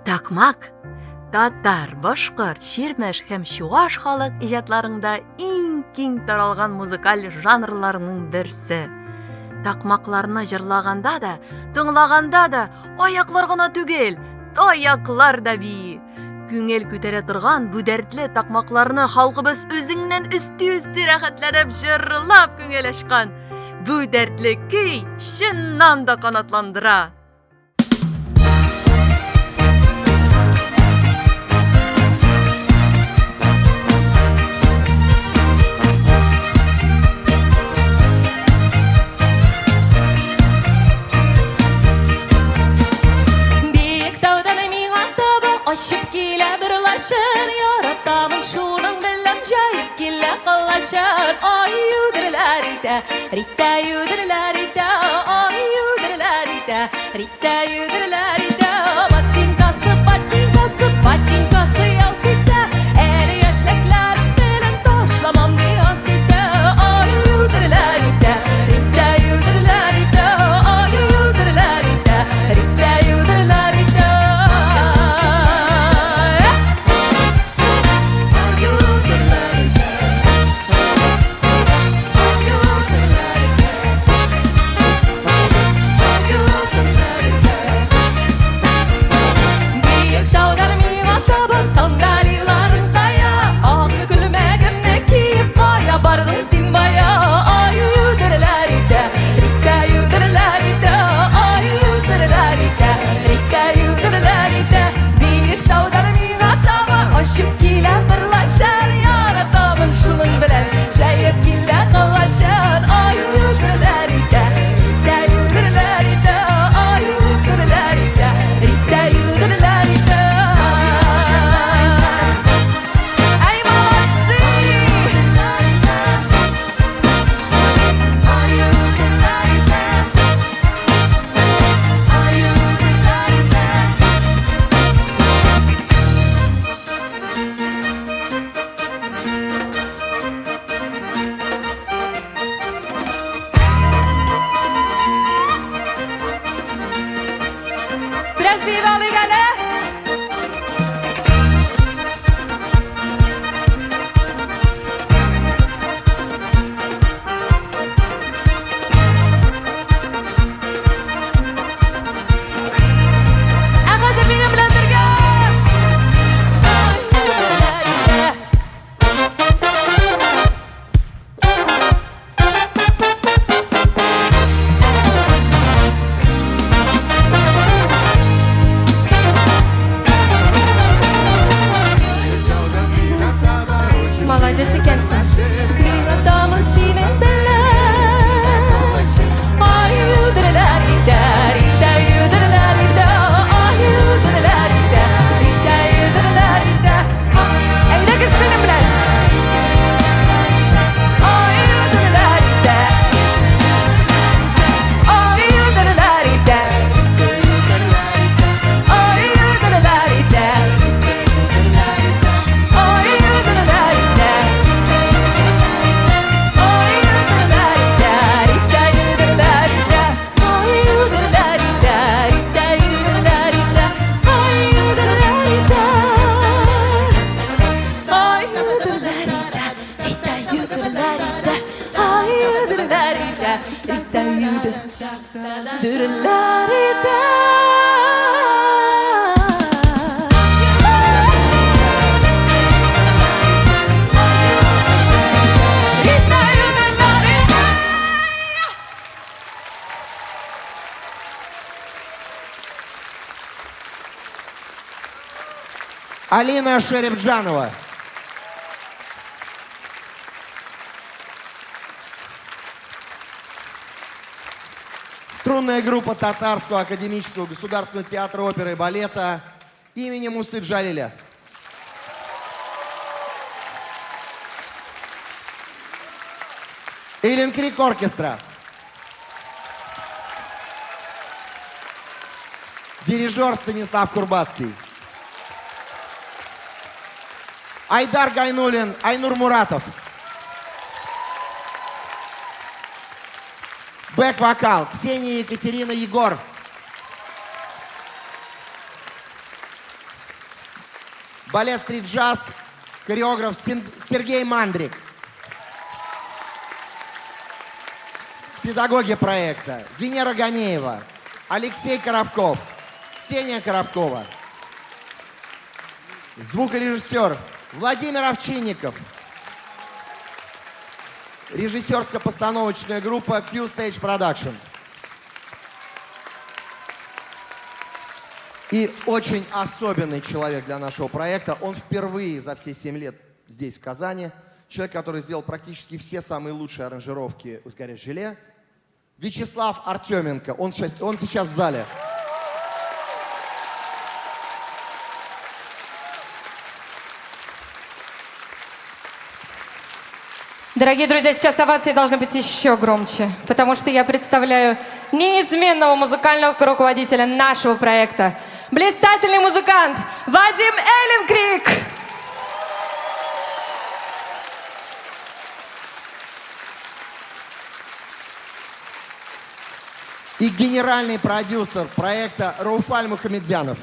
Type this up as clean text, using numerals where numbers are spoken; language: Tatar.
Такмак татар, башкорт, чирмеш һәм чуаш халык иҗатларында иң киң таралган музыкаль жанрларның берсе. Такмакларны җырлаганда да, тыңлаганда да аяклар гына түгел, таяклар да бии. Күңел күтәрә торган бу дәртле такмакларны халкыбыз үзеңнән өсти-өсти рәхәтләнеп җырлап күңел ачкан. Бу дәртле көй чыннан да канатландыра. Биек таудан миңа таба очып килә бер лачын. Яратамын шуның белән җәеп килә калачын. Ай, юдерләр итә, ритә юдерләр итә, ай, юдерләр итә, ритә юдерләр итә. Ботинкасы, ботинкасы, ботинкасы ялт итә, әле яшьлекләрем белән ташламам ди ант итә. Ай, юдерләр итә, ритә юдерләр итә, ай, юдерләр итә, ритә юдерләр итә. Биек таудан миңа таба сандалиларың кая? Ак күлмәгемне киеп кая бардың син бая? Ай, юдерләр итә, ритә юдерләр итә, ай, юдерләр итә, ритә юдерләр итә. Биек таудан миңа таба очып килә бер лачын, яратамын шуның белән җәеп килә калачын. Ай, юдерләр итә, ритә юдерләр итә, ай, юдерләр итә, ритә юдерләр итә. Ай, молодцы! Бераз биеп алыйк әле. Ә хәзер минем белән бергә. Ай, Молодец икәнсең. Миңа тамын синең белән. Ай, юдерләр итә, ритә юдерләр итә, ай, юдерләр итә, ритә юдерләр итә. Әйдәгез минем белән. Ай, юдерләр итә. Ай, юдерләр итә. Ай, юдерләр итә. Ай, юдерләр итә. Ай, юдерләр итә, ритә юдерләр итә. Ай, юдерләр итә, ритә юдерләр итә. Ай, юдерләр итә. Ай, юдерләр итә, ритә юдерләр итә. Ай, юдерләр итә, ритә юдерләр итә. Ритә юдерләр итә. Алина Шерипджанова. Струнная группа Татарского академического государственного театра оперы и балета имени Мусы Джалиля. Эйлен Крик оркестра. Дирижер Станислав Курбацкий. Айдар Гайнулин, Айнур Муратов. Бэк-вокал Ксения Екатерина Егор. Балет «Стрит-джаз», хореограф Сергей Мандрик. Педагоги проекта Венера Ганеева, Алексей Коробков, Ксения Коробкова. Звукорежиссер Владимир Овчинников. Режиссерско-постановочная группа Q-Stage Production. И очень особенный человек для нашего проекта. Он впервые за все 7 лет здесь, в Казани. Человек, который сделал практически все самые лучшие аранжировки «Узгаря желе». Вячеслав Артеменко. Он сейчас в зале. Дорогие друзья, сейчас овации должны быть еще громче, потому что я представляю неизменного музыкального руководителя нашего проекта, блистательный музыкант Вадим Элленкрик! И генеральный продюсер проекта Руфаль Мухамедзянов.